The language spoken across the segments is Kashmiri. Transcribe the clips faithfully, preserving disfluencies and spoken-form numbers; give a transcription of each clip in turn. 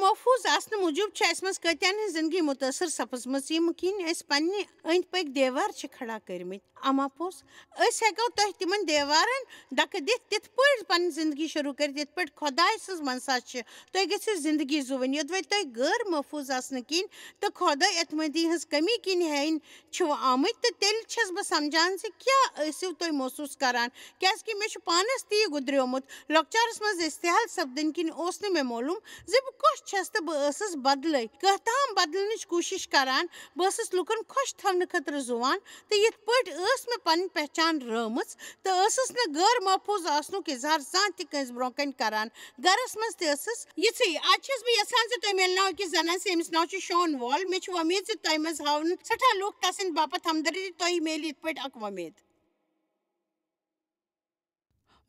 محفوٗظ آسنہٕ موٗجوٗب چھِ اَسہِ منٛز کۭتیٛاہَن ہٕنٛز زِندگی مُتٲثِر سَپٕزمٕژ، یِم کِنۍ أسۍ پنٛنہِ أنٛدۍ پٔکۍ دیوار چھِ کھڑا کٔرمٕتۍ۔ اَما پوٚز، أسۍ ہٮ۪کو تۄہہِ تِمَن دیوارَن ڈَکہٕ دِتھ تِتھ پٲٹھۍ پنٕنۍ زِندگی شروٗع کٔرِتھ، یِتھ پٲٹھۍ خۄداے سٕنٛز منشا چھِ۔ تُہۍ گٔژھِو زِندگی زُوٕنۍ۔ یوٚدوَے تۄہہِ غٲر محفوٗظ آسنہٕ کِنۍ تہٕ خۄداے اعتمٲدی ہٕنٛز کٔمی کِنۍ ہٮ۪نۍ چھِو آمٕتۍ، تہٕ تیٚلہِ چھَس بہٕ سَمجھان زِ کیٛاہ ٲسِو تُہۍ محسوٗس کَران، کیٛازِکہِ مےٚ چھُ پانَس تہِ یہِ گُدریومُت۔ لۄکچارَس منٛز استحال سَپدٕنۍ کِنۍ اوس نہٕ مےٚ معلوٗم زِ بہٕ کۄس چھَس، تہٕ بہٕ ٲسٕس بدلٕے کانٛہہ تام بدلنٕچ کوٗشِش کران۔ بہٕ ٲسٕس لُکن خۄش تھاونہٕ خٲطرٕ زُوان، تہٕ یِتھ پٲٹھۍ ٲس مےٚ پنٕنۍ پہچان رٲومٕژ، تہٕ ٲسٕس نہٕ غٲر محفوٗظ آسنُک اظہار زانٛہہ تہِ کٲنٛسہِ برٛونٛہہ کنہِ کران۔ گرس منٛز تہِ ٲسٕس یِژھٕے۔ از چھَس بہٕ یژھان زِ تُہۍ میلناوو أکِس زنانہِ سۭتۍ، ییٚمِس ناو چھُ شون وال۔ مےٚ چھُ وۄمید زِ تۄہہِ منٛز ہاوَن سٮ۪ٹھاہ لُکھ تسٕنٛدِ باپتھ ہمدردی۔ تۄہہِ میلہِ یِتھ پٲٹھۍ اکھ وۄمید۔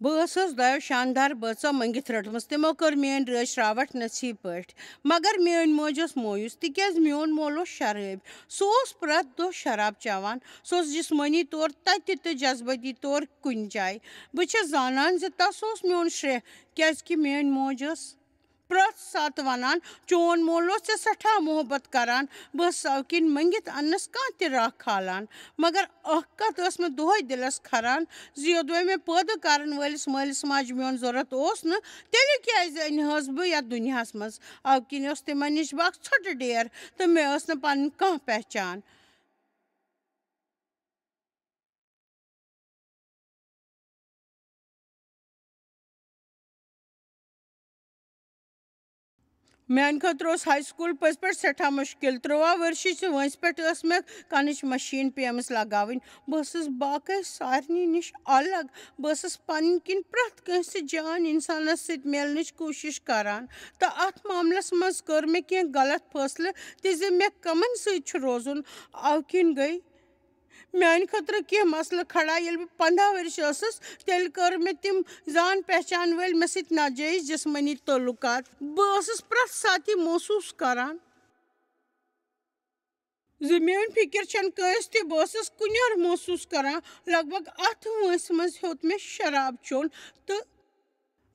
بہٕ ٲسٕس دۄیو شاندار بٲژو مٔنگِتھ رٔٹمٕژ۔ تِمو کٔر میٲنۍ رٲچھ راوٹھ نٔژھی پٲٹھۍ۔ مگر میٲنۍ موج ٲس مویوٗس، تِکیازِ میون مول اوس شرٲبۍ۔ سُہ اوس پرٛٮ۪تھ دۄہ شراب چٮ۪وان۔ سُہ اوس جسمٲنی طور تتہِ تہٕ جذبٲتی طور کُنہِ جایہِ۔ بہٕ چھَس زانان زِ تس اوس میون شرٛیٚہ، کیازِ کہِ میٲنۍ موج ٲس پرٛٮ۪تھ ساتہٕ وَنان، "چون مول اوس ژےٚ سٮ۪ٹھاہ محبت کران۔" بہٕ ٲسٕس اَوٕ کِنۍ مٔنٛگِتھ اَننَس کانٛہہ تہِ راہ کھالان۔ مگر اَکھ کَتھ ٲس مےٚ دۄہَے دِلَس کھَران زِ یوٚدوَے مےٚ پٲدٕ کَرَن وٲلِس مٲلِس ماجہِ میون ضوٚرَتھ اوس نہٕ، تیٚلہِ کیٛازِ أنۍ ہٲس بہٕ یَتھ دُنیاہَس منٛز؟ اَوٕ کِنۍ ٲس تِمَن نِش بہٕ اَکھ ژھۄٹہٕ ڈیر، تہٕ مےٚ ٲس نہٕ پَنٕنۍ کانٛہہ پہچان۔ میانہِ خٲطرٕ اوس ہاے سکول پٔزۍ پٲٹھۍ سٮ۪ٹھاہ مُشکِل۔ تُرٛواہ ؤرشِچ وٲنٛسہِ پٮ۪ٹھ ٲس مےٚ کَنٕچ مٔشیٖن پیمٕژ لگاوٕنۍ۔ بہٕ ٲسٕس باقٕے سارنٕے نِش الگ۔ بہٕ ٲسٕس پنٕنۍ کِنۍ پرٛٮ۪تھ کٲنٛسہِ جان اِنسانَس سۭتۍ میلنٕچ کوٗشِش کران، تہٕ اَتھ معاملَس منٛز کٔر مےٚ کینٛہہ غلط فٲصلہٕ تہِ زِ مےٚ کَمَن سۭتۍ چھُ روزُن۔ اَوٕ کِنۍ گٔے میانہِ خٲطرٕ کینٛہہ مسلہٕ کھڑا۔ ییٚلہِ بہٕ پنٛداہ ؤرِش ٲسٕس، تیٚلہِ کٔر مےٚ تِم زان پہچان وٲلۍ مےٚ سۭتۍ ناجٲیز جسمٲنی تعلقات۔ بہٕ ٲسٕس پرٛٮ۪تھ ساتہٕ یہِ محسوٗس کران زِ میٲنۍ فِکر چھَنہٕ کٲنٛسہِ تہِ۔ بہٕ ٲسٕس کُنٮ۪ر محسوٗس کران۔ لگ بگ اَتھ وٲنٛسہِ منٛز ہیوٚت مےٚ شراب چیوٚن تہٕ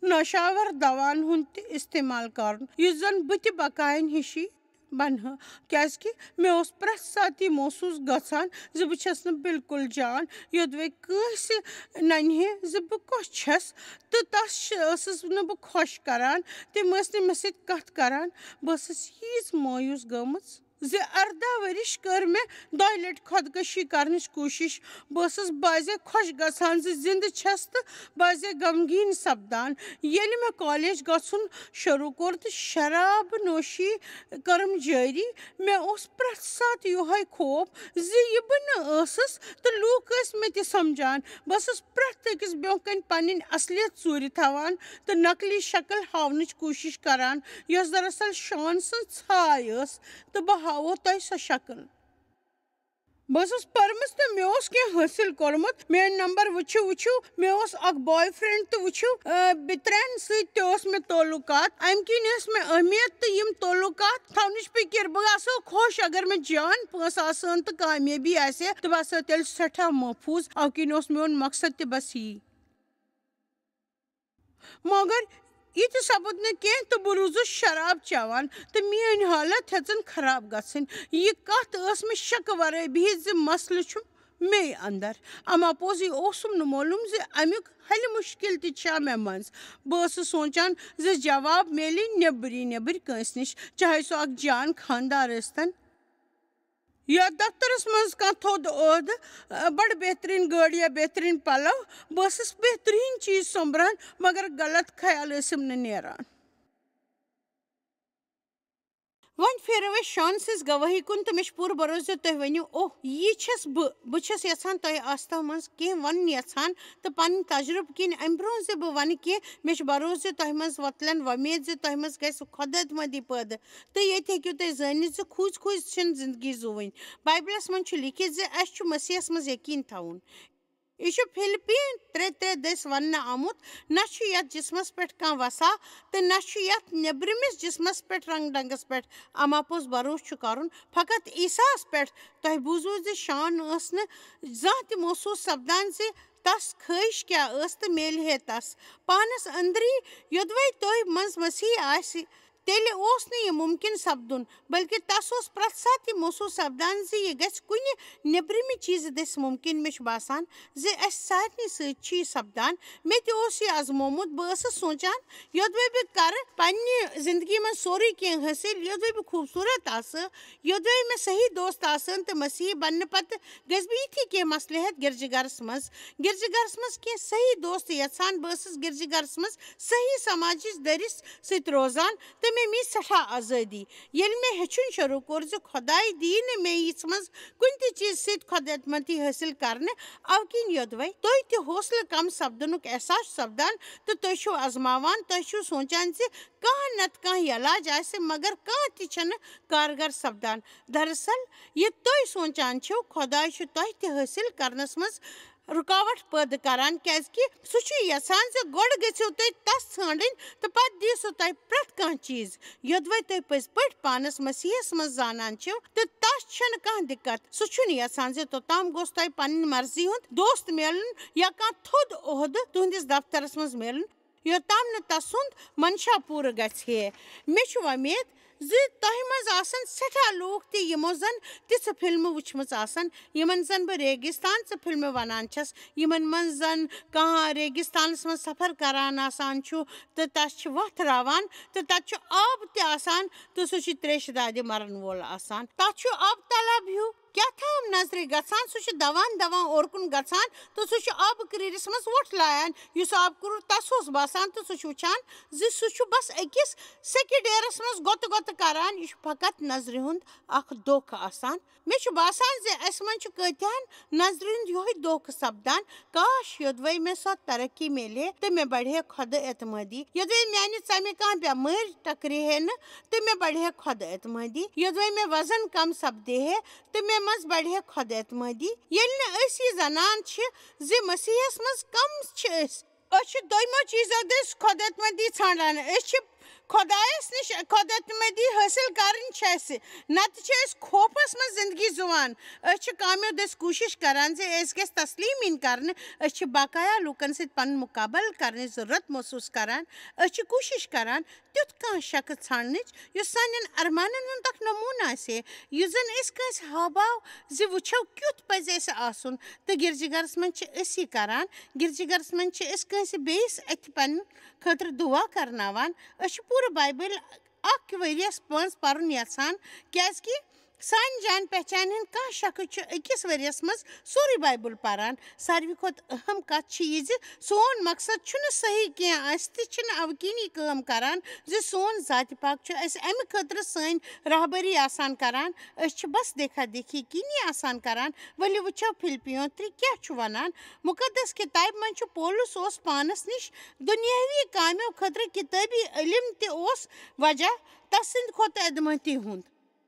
نشاور دوہن ہُنٛد تہِ استعمال کرُن، یُس زن بہٕ تہِ بقاین ہِشی بنہٕ ہا، کیازِ کہِ مےٚ اوس پرٛٮ۪تھ ساتہٕ یہِ محسوٗس گژھان زِ بہٕ چھَس نہٕ بالکل جان۔ یوٚدوَے کٲنٛسہِ ننہِ ہے زِ بہٕ کۄس چھَس، تہٕ تَس چھِ، ٲسٕس نہٕ بہٕ خۄش کران، تِم ٲسۍ نہٕ مےٚ سۭتۍ کَتھ کران۔ بہٕ ٲسٕس ییٖژ مایوٗس گٔمٕژ زِ اَرداہ ؤرِش کٔر مےٚ دۄیہِ لَٹہِ خۄدکٔشی کرنٕچ کوٗشِش۔ بہٕ ٲسٕس بعضے خۄش گژھان زِ زِندٕ چھَس تہٕ بعضے غمگیٖن سپدان۔ ییٚلہِ مےٚ کالج گژھُن شروٗع کوٚر تہٕ شراب نوشی کٔرٕم جٲری، مےٚ اوس پرٛٮ۪تھ ساتہٕ یِہوٚے خوف زِ یہِ بہٕ نہٕ ٲسٕس تہٕ لوٗکھ ٲسۍ مےٚ تہِ سمجھان۔ بہٕ ٲسٕس پرٛٮ۪تھ أکِس برٛونٛہہ کنہِ پنٕنۍ اصلیت ژوٗرِ تھاوان تہٕ نقلی شکل ہاونٕچ کوٗشِش کران، یۄس دراصل شان سٕنٛز ژھاے ٲس، تہٕ بہٕ ہاوو تۄہہِ سۄ شکل۔ بہٕ ٲسٕس پٔرمٕژ تہٕ مےٚ اوس کینٛہہ حٲصِل کوٚرمُت۔ میٲنۍ نمبر وٕچھِو، وٕچھِو، مےٚ اوس اکھ boyfriend تہٕ وٕچھِو، آ، بہٕ ترٛٮ۪ن سۭتۍ تہِ اوس مےٚ تعلقات۔ امہِ کِنۍ ٲسۍ مےٚ اہمیت تہٕ یِم تعلقات تھاونٕچ فکر۔ بہٕ آسہٕ ہا خۄش اگر مےٚ جان پونٛسہٕ آسہٕ ہن تہٕ کامیٲبی آسہِ ہے، تہٕ بہٕ آسہٕ ہا تیٚلہِ سٮ۪ٹھاہ محفوٗظ۔ اَوٕ کِنۍ اوس میون مقصد تہِ بس یی۔ مگر یہِ تہِ سپُد نہٕ کینٛہہ تہٕ بہٕ روٗزُس شراب چٮ۪وان تہٕ میٲنۍ حالت ہیٚژٕن خراب گژھٕنۍ۔ یہِ کتھ ٲس مےٚ شکہٕ ورٲے بِہِتھ زِ مسلہٕ چھُ مے اندر۔ اما پوٚز یہِ اوسُم نہٕ معلوم زِ امیُک حل مشکل تہِ چھا مےٚ منٛز۔ بہٕ ٲسٕس سونٛچان زِ جواب میلہِ نیبری نیبرۍ کٲنٛسہِ نِش، چاہے سُہ اکھ جان خاندار ٲسۍتن۔ یا دفترس منٛز کانٛہہ تھوٚد عہدٕ، آ، بڑٕ بہتریٖن گٲڑۍ یا بہتریٖن پلو۔ بہٕ ٲسٕس بہتریٖن چیٖز سوٚمبران، مگر غلط خیال ٲسِم نہٕ نیران۔ وۄنۍ پھیرو أسۍ شان سٕنٛز گوٲہی کُن تہٕ مےٚ چھُ پوٗرٕ بھروسہٕ زِ تُہۍ ؤنِو، "اوہ، یی چھَس بہٕ۔" بہٕ چھَس یژھان تۄہہِ آستو منٛز کینٛہہ وَنُن یژھان تہٕ پنٕنۍ تجرُبہٕ کِنۍ۔ اَمہِ برٛونٛہہ زِ بہٕ وَنہٕ کینٛہہ، مےٚ چھُ بھروسہٕ زِ تۄہہِ منٛز وۄتلن وۄمید زِ تۄہہِ منٛز گژھِ خۄد اعتمٲدی پٲدٕ۔ تہٕ ییٚتہِ ہیٚکِو تُہۍ زٲنِتھ زِ کھوٗژ کھوٗژ چھِنہٕ زِندگی زُوٕنۍ۔ بایبلَس منٛز چھُ لیٖکھِتھ زِ اَسہِ چھُ مسیحَس منٛز یقیٖن تھاوُن۔ یہِ چھُ فِلپِیَن ترٛےٚ ترٛےٚ دٔسۍ وننہٕ آمُت، "نہ چھُ یَتھ جسمَس پٮ۪ٹھ کانٛہہ وسا تہٕ نہ چھُ یَتھ نیٚبرِمِس جسمَس پٮ۪ٹھ رنٛگ ڈنٛگَس پٮ۪ٹھ، اَما پوٚز بھروسہٕ چھُ کرُن فقط عیسیٰ ہَس پٮ۪ٹھ۔" تۄہہِ بوٗزوٕ زِ شان ٲس نہٕ زانٛہہ تہِ محسوٗس سپدان زِ تَس خٲہِش کیٛاہ ٲس تہٕ میلہِ ہے تَس پانَس أنٛدری۔ یوٚدوَے تۄہہِ منٛز مسیح آسہِ، تیٚلہِ اوس نہٕ یہِ مُمکِن سپدُن، بلکہِ تس اوس پرٛٮ۪تھ ساتہٕ یہِ محسوٗس سپدان زِ یہِ گژھِ کُنہِ نیٚبرِمہِ چیٖزٕ دٔسۍ مُمکِن۔ مےٚ چھُ باسان زِ اَسہِ سارنٕے سۭتۍ چھُ یہِ سپدان۔ مےٚ تہِ اوس یہِ آزمومُت۔ بہٕ ٲسٕس سونٛچان، یوٚدوَے بہٕ کرٕ پننہِ زندگی منٛز سورُے کینٛہہ حٲصِل، یوٚدوَے بہٕ خوٗبصوٗرت آسہٕ، یوٚدوَے مےٚ صحیح دوست آسَن تہٕ مسیحی بننہٕ پتہٕ گژھِ بہٕ یِتھی کینٛہہ مصلحت گرجہٕ گرس منٛز۔ گرجہٕ گرس منٛز کینٛہہ صحیح دوست یژھان۔ بہٕ ٲسٕس گرجہٕ گرس منٛز صحیح سماجِچ دٔرِس سۭتۍ روزان تہٕ مےٚ میج سٮ۪ٹھاہ آزٲدی۔ ییٚلہِ مےٚ ہیٚچھُن شروٗع کوٚر زِ خۄداے دِیہِ نہٕ مےٚ یِژھ منٛز کُنہِ تہِ چیٖزٕ سۭتۍ خۄد اعتمٲدی حٲصِل کرنہٕ، اَوٕ کِنۍ یوٚدوَے تُہۍ تہِ حوصلہٕ کم سپدنُک احساس چھُ سپدان تہٕ تُہۍ چھِو آزماوان، تُہۍ چھِو سونٛچان زِ کانٛہہ نتہٕ کانٛہہ علاج آسہِ، مگر کانٛہہ تہِ چھَنہٕ کارگر سپدان۔ دراصل، یہِ تُہۍ سونٛچان چھِو، خۄداے چھُ تۄہہِ تہِ حٲصِل کرنس منٛز رُکاوٹ پٲدٕ کران، کیازِ کہِ سُہ چھُ یژھان زِ گۄڈٕ گٔژھِو تُہۍ تس ژھانٛڈٕنۍ تہٕ پتہٕ دِیہِ سُہ تۄہہِ پرٛٮ۪تھ کانٛہہ چیٖز، یوٚدوَے تُہۍ پٔزۍ پٲٹھۍ پانس مسیحس منٛز زانان چھِو تہٕ تس چھَنہٕ کانٛہہ دِقت۔ سُہ چھُنہٕ یژھان زِ توٚتام گوٚژھ تۄہہِ پنٕنۍ مرضی ہُنٛد دوست میلُن یا کانٛہہ تھوٚد عہدٕ تُہنٛدِس دفترس منٛز میلُن، یوٚتام نہٕ تسُنٛد منشا پوٗرٕ گژھِ ہے۔ مےٚ چھُ وۄمید زِ تۄہہِ منٛز آسن سٮ۪ٹھاہ لوٗکھ تہِ، یِمو زن تِژھٕ فلمہٕ وٕچھمٕژ آسن، یِمن زن بہٕ ریگستان چہِ فلمہٕ ونان چھس، یِمن منٛز زن کانٛہہ ریگستانس منٛز سفر کران آسان چھُ تہٕ تس چھِ وتھ راوان تہٕ تتہِ چھُ آب تہِ آسان تہٕ سُہ چھُ تریشہِ دادِ مرن وول آسان۔ تتھ چھُ آب طلب ہیوٗ کیٛاہ تام نظرِ گژھان، سُہ چھُ دوان دوان اورٕ کُن گژھان تہٕ سُہ چھُ آبہٕ کرٛیٖرِس منٛز وۄٹھ لایان۔ یُس آبہٕ کرٛوٗر تس اوس باسان تہٕ سُہ چھُ وٕچھان زِ سُہ چھُ بس أکِس سیٚکہِ ڈیرس منٛز گۄتہٕ گۄتہٕ کران۔ یہِ چھُ فقط نظرِ ہُنٛد اکھ دھوکہٕ آسان۔ مےٚ چھُ باسان زِ اسہِ منٛز چھُ کۭتیاہن نظرِ ہُنٛد یِہوٚے دھوکہٕ سپدان۔ کاش، یوٚدوَے مےٚ سۄ ترقی میلہِ ہے تہٕ مےٚ بڑِ ہے خۄد اعتمٲدی، یوٚدوَے میانہِ ژمہِ کانٛہہ بٮ۪مٲرۍ ٹکرِ ہے نہٕ تہٕ مےٚ بڑِ ہے خۄد اعتمٲدی، یوٚدوَے مےٚ وزن کم سپدِ ہے تہٕ مےٚ منٛز بڑِ ہے خۄد اعتمٲدی۔ ییٚلہِ نہٕ أسۍ یہِ زانان چھِ زِ مسیحس منٛز کم چھِ أسۍ، أسۍ چھِ دوٚیمو چیٖزو دٔسۍ خۄد اعتمٲدی ژھانٛڈان۔ أسۍ چھِ خۄدایس نِش خۄد اعتمٲدی حٲصِل کرٕنۍ چھِ اَسہِ، نتہٕ چھِ أسۍ خوفس منٛز زندگی زُوان۔ أسۍ چھِ کامیو دٔسۍ کوٗشِش کران زِ أسۍ گژھِ تسلیٖم یِنۍ کرنہٕ۔ أسۍ چھِ باقایا لوٗکن سۭتۍ پنُن مُقابلہٕ کرنٕچ ضروٗرت محسوٗس کران۔ أسۍ چھِ کوٗشِش کران تیُتھ کانٛہہ شخص ژھانٛڈنٕچ یُس سانٮ۪ن ارمانن ہُنٛد اکھ نموٗنہٕ آسہِ ہے، یُس زن أسۍ کٲنٛسہِ ہاوہاو زِ وٕچھو کیُتھ پزِ اَسہِ آسُن۔ تہٕ گرجہٕ گرس منٛز چھِ أسۍ یہِ کران۔ گرجہٕ گرس منٛز چھِ أسۍ کٲنٛسہِ بیٚیِس اَتھِ پننہِ خٲطرٕ دُعا کرناوان۔ أسۍ چھِ پوٗرٕ بایبل اکھ ؤریَس منٛز پرُن یژھان، کیازِ کہِ سانہِ جان پہچانہِ ہُنٛد کانٛہہ شخص چھُ أکِس ؤریَس منٛز سورُے بایبل پران۔ ساروی کھۄتہٕ اہم کتھ چھِ یہِ زِ سون مقصد چھُنہٕ صحیح کینٛہہ، أسۍ تہِ چھِنہٕ اَوٕ کِنۍ یہِ کٲم کران زِ سون ذاتِ پاک چھُ اَسہِ اَمہِ خٲطرٕ سٲنۍ راہبری آسان کران۔ أسۍ چھِ بس دیکھا دیکھی کِنی آسان کران۔ ؤلِو وٕچھو فِلپِیون ترٛےٚ کیٛاہ چھُ وَنان۔ مُقدس کِتابہِ منٛز چھُ پولس اوس پانس نِش دُنیٲوی کامٮ۪و خٲطرٕ کِتٲبی علم تہِ اوس وجہ تسٕنٛدِ خۄد اعتمٲدی ہُنٛد۔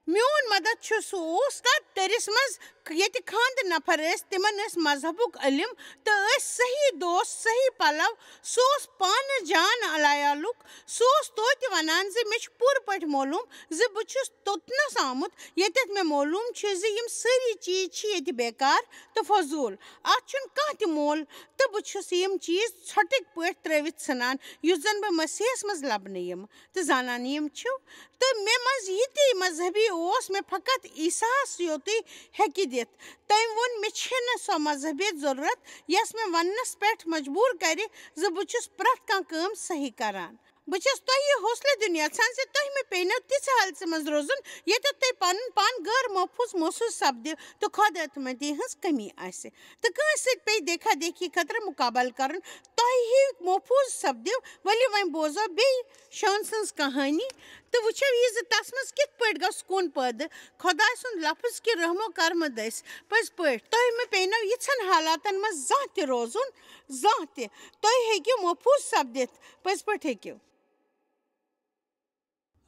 میون مدد چھُ سُہ اوس تتھ دٔرِس منٛز ییٚتہِ خاندٕ نفر ٲسۍ، تِمن ٲسۍ مذہبُک علم تہٕ ٲسۍ صحیح دوست، صحیح پلو۔ سُہ اوس پانہٕ جان علیالُک۔ سُہ اوس توتہِ ونان زِ مےٚ چھُ پوٗرٕ پٲٹھۍ معلوم زِ بہٕ چھُس توٚتنس آمُت ییٚتٮ۪تھ مےٚ معلوم چھُ زِ یِم سٲری چیٖز چھِ ییٚتہِ بیکار تہٕ فضوٗل۔ اتھ چھُنہٕ کانٛہہ تہِ مول تہٕ بہٕ چھُس یِم چیٖز ژھۄٹٕکۍ پٲٹھۍ ترٲوِتھ ژھٕنان یُس زن بہٕ مسیحس منٛز لبنہٕ یِم تہٕ زانان یِم چھِو۔ تہٕ مےٚ منٛز یہِ تہِ مذہبی اوس، مےٚ فقط عیسیٰ ہس یوتُے ہیٚکہِ دِتھ۔ تٔمۍ ووٚن، مےٚ چھِنہٕ سۄ مذہبیت ضروٗرت یۄس مےٚ وننس پٮ۪ٹھ مجبوٗر کرِ زِ بہٕ چھُس پرٛٮ۪تھ کانٛہہ کٲم صحیح کران۔ بہٕ چھَس تۄہہِ یہِ حوصلہٕ دیُن یژھان زِ تۄہہِ مہ پیٚینو تِژھِ حالژِ منٛز روزُن ییٚتٮ۪تھ تۄہہِ پنُن پان غٲر محفوٗظ محسوٗس سپدِ تہٕ خۄد اعتمٲدی ہٕنٛز کٔمی آسہِ تہٕ کٲنٛسہِ سۭتۍ پیٚیہِ دیکھا دیکھی خٲطرٕ مُقابلہٕ کرُن۔ تۄہہِ ہیوٗ محفوٗظ سپدِو۔ ؤلِو وۄنۍ بوزو بیٚیہِ شٲن سٕنٛز کہانی تہٕ وٕچھو یہِ زِ تس منٛز کِتھ پٲٹھۍ گوٚو سکوٗن پٲدٕ۔ خۄداے سُنٛد لفظ کہِ رحم و کرمہٕ دٔسۍ۔ پٔزۍ پٲٹھۍ، تۄہہِ مہ پیٚینو یِژھن حالاتن منٛز زانٛہہ تہِ روزُن، زانٛہہ تہِ۔ تُہۍ ہیٚکِو محفوٗظ سپدِتھ۔ پٔزۍ پٲٹھۍ ہیٚکِو۔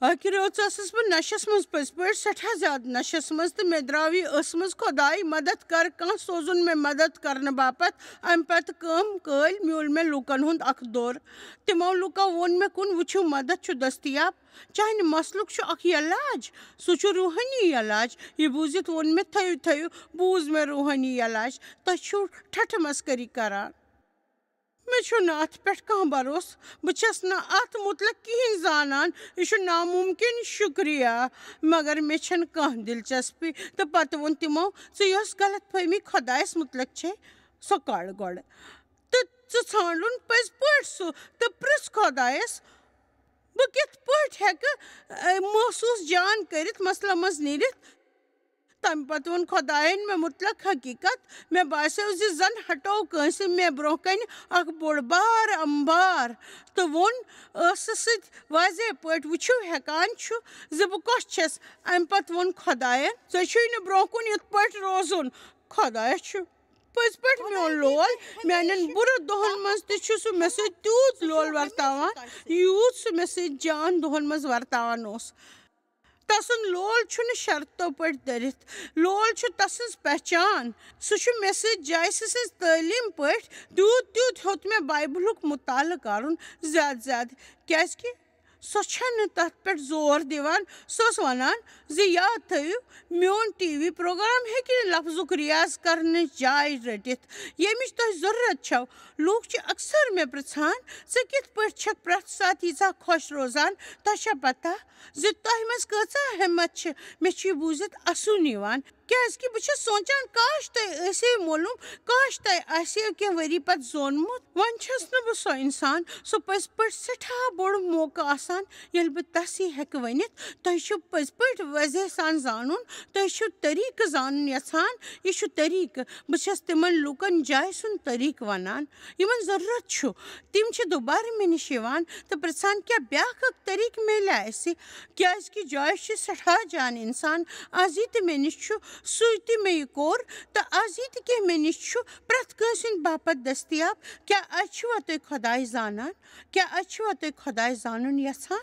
اَکہِ رٲژ ٲسٕس بہٕ نشس منٛز، پٔزۍ پٲٹھۍ سٮ۪ٹھاہ زیادٕ نشس منٛز، تہٕ مےٚ درٛاو یہِ ٲسمٕژ، خۄداے، مدد کر، کانٛہہ سوزُن مےٚ مدد کرنہٕ باپتھ۔ اَمہِ پتہٕ کٲم کٲلۍ میوٗل مےٚ لوٗکن ہُنٛد اکھ دور۔ تِمو لوٗکو ووٚن مےٚ کُن، وٕچھِو، مدد چھُ دٔستیاب۔ چانہِ مسلُک چھُ اکھ علاج، سُہ چھُ روحٲنی علاج۔ یہِ بوٗزِتھ ووٚن مےٚ، تھٲیِو، تھٲیِو، بوٗز مےٚ روحٲنی علاج۔ تۄہہِ چھُو ٹھٹھٕ مسکری کران۔ مےٚ چھُنہٕ اَتھ پٮ۪ٹھ کانٛہہ بھروسہٕ۔ بہٕ چھَس نہٕ اَتھ مُتلق کِہیٖنۍ زانان۔ یہِ چھُ نامُمکِن۔ شُکریہ، مگر مےٚ چھَنہٕ کانٛہہ دِلچسپی۔ تہٕ پَتہٕ ووٚن تِمو، "ژٕ یۄس غلط فہمی خۄدایَس مُتلق چھے، سۄ کَڑ گۄڈٕ۔ تہٕ ژٕ ژھانٛڈُن پٔزۍ پٲٹھۍ سُہ تہٕ پرٛژھ خۄدایَس، بہٕ کِتھ پٲٹھۍ ہٮ۪کہٕ، اے، محسوٗس جان کٔرِتھ مسلہٕ منٛز نیٖرِتھ؟" تَمہِ پَتہٕ ووٚن خۄدایَن مےٚ مُتلق حقیٖقت۔ مےٚ باسیو زِ زَن ہٹوو کٲنٛسہِ مےٚ برٛونٛہہ کَنہِ اَکھ بوٚڑ بار اَمبار تہٕ ووٚن ٲسہٕ سۭتۍ واضح پٲٹھۍ، "وٕچھِو، ہٮ۪کان چھُ زِ بہٕ کۄس چھَس۔" اَمہِ پَتہٕ ووٚن خۄدایَن، "ژےٚ چھُے نہٕ برٛونٛہہ کُن یِتھ پٲٹھۍ روزُن۔" خۄدایا چھُ پٔزۍ پٲٹھۍ میون لول۔ میٛانٮ۪ن بُرٕ دۄہَن منٛز تہِ چھُ سُہ مےٚ سۭتۍ تیوٗت لول ورتاوان، یوٗت سُہ مےٚ سۭتۍ جان دۄہَن منٛز ورتاوان اوس۔ تسُنٛد لول چھُنہٕ شرطو پٲٹھۍ دٔرِتھ۔ لول چھُ تسٕنٛز پہچان۔ سُہ چھُ مےٚ سۭتۍ جایسہٕ سٕنٛز تعلیٖم پٲٹھۍ تیوٗت، تیوٗت ہیوٚت مےٚ بایبلُک مُطالعہٕ کرُن زیادٕ زیادٕ، کیازِ کہِ سۄ چھَنہٕ تَتھ پٮ۪ٹھ زور دِوان۔ سۄ ٲس وَنان زِ یاد تھٲیِو، میون ٹی وی پروگرام ہیٚکہِ نہٕ لفظُک ریاض کرنٕچ جاے رٔٹِتھ، ییٚمِچ تۄہہِ ضروٗرت چھَو۔ لوٗکھ چھِ اکثر مےٚ پرٛژھان، "ژٕ کِتھ پٲٹھۍ چھَکھ پرٛٮ۪تھ ساتہٕ ییٖژاہ خۄش روزان؟" تۄہہِ چھا پتہ زِ تۄہہِ منٛز کۭژاہ ہمت چھِ مےٚ چھُ یہِ بوٗزِتھ اَسُن یِوان، کیازِ کہِ بہٕ چھَس سونٛچان، کاش تۄہہِ ٲسِو معلوم، کاش تۄہہِ آسِو کینٛہہ ؤری پتہٕ زونمُت۔ وۄنۍ چھَس نہٕ بہٕ سۄ اِنسان، سُہ پٔزۍ پٲٹھۍ سٮ۪ٹھاہ بوٚڑ موقعہٕ آسان، ییٚلہِ بہٕ تَس یہِ ہٮ۪کہٕ ؤنِتھ، تۄہہِ چھُ پٔزۍ پٲٹھۍ واضح سان زانُن، تۄہہِ چھُ طریٖقہٕ زانُن یَژھان، یہِ چھُ طریٖقہٕ۔ بہٕ چھَس تِمَن لوٗکَن جایہِ سُنٛد طریٖقہٕ وَنان، یِمَن ضروٗرت چھُ۔ تِم چھِ دُبارٕ مےٚ نِش یِوان تہٕ پرٛژھان، "کیٛاہ بیٛاکھ اَکھ طریٖقہٕ میلیا اَسہِ؟" کیٛازِ کہِ جایہِ چھِ سٮ۪ٹھاہ جان اِنسان۔ آز یہِ تہِ مےٚ نِش چھُ، سُے تہِ مےٚ یہِ کوٚر، تہٕ آز یہِ تہِ کینٛہہ مےٚ نِش چھُ پرٛٮ۪تھ کٲنٛسہِ ہٕنٛدِ باپتھ دٔستیاب۔ کیٛاہ اَتہِ چھُوا تُہۍ خۄداے زانان؟ کیٛاہ اَتہِ چھُوا تُہۍ خۄداے زانُن یَژھان؟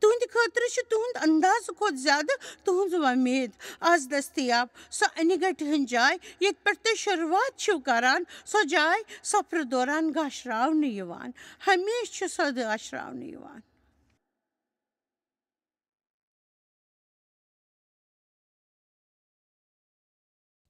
تُہٕنٛدِ خٲطرٕ چھِ تُہُنٛد اندازٕ کھۄتہٕ زیادٕ تُہٕنٛز وۄمید آز دٔستیاب۔ سۄ اَنہِ گَٹہِ ہٕنٛز جاے، ییٚتہِ پٮ۪ٹھ تُہۍ شروٗعات چھِو کران، سۄ جاے سفرٕ دوران گاشراونہٕ یِوان۔ ہمیشہٕ چھِ سۄ گاشراونہٕ یِوان۔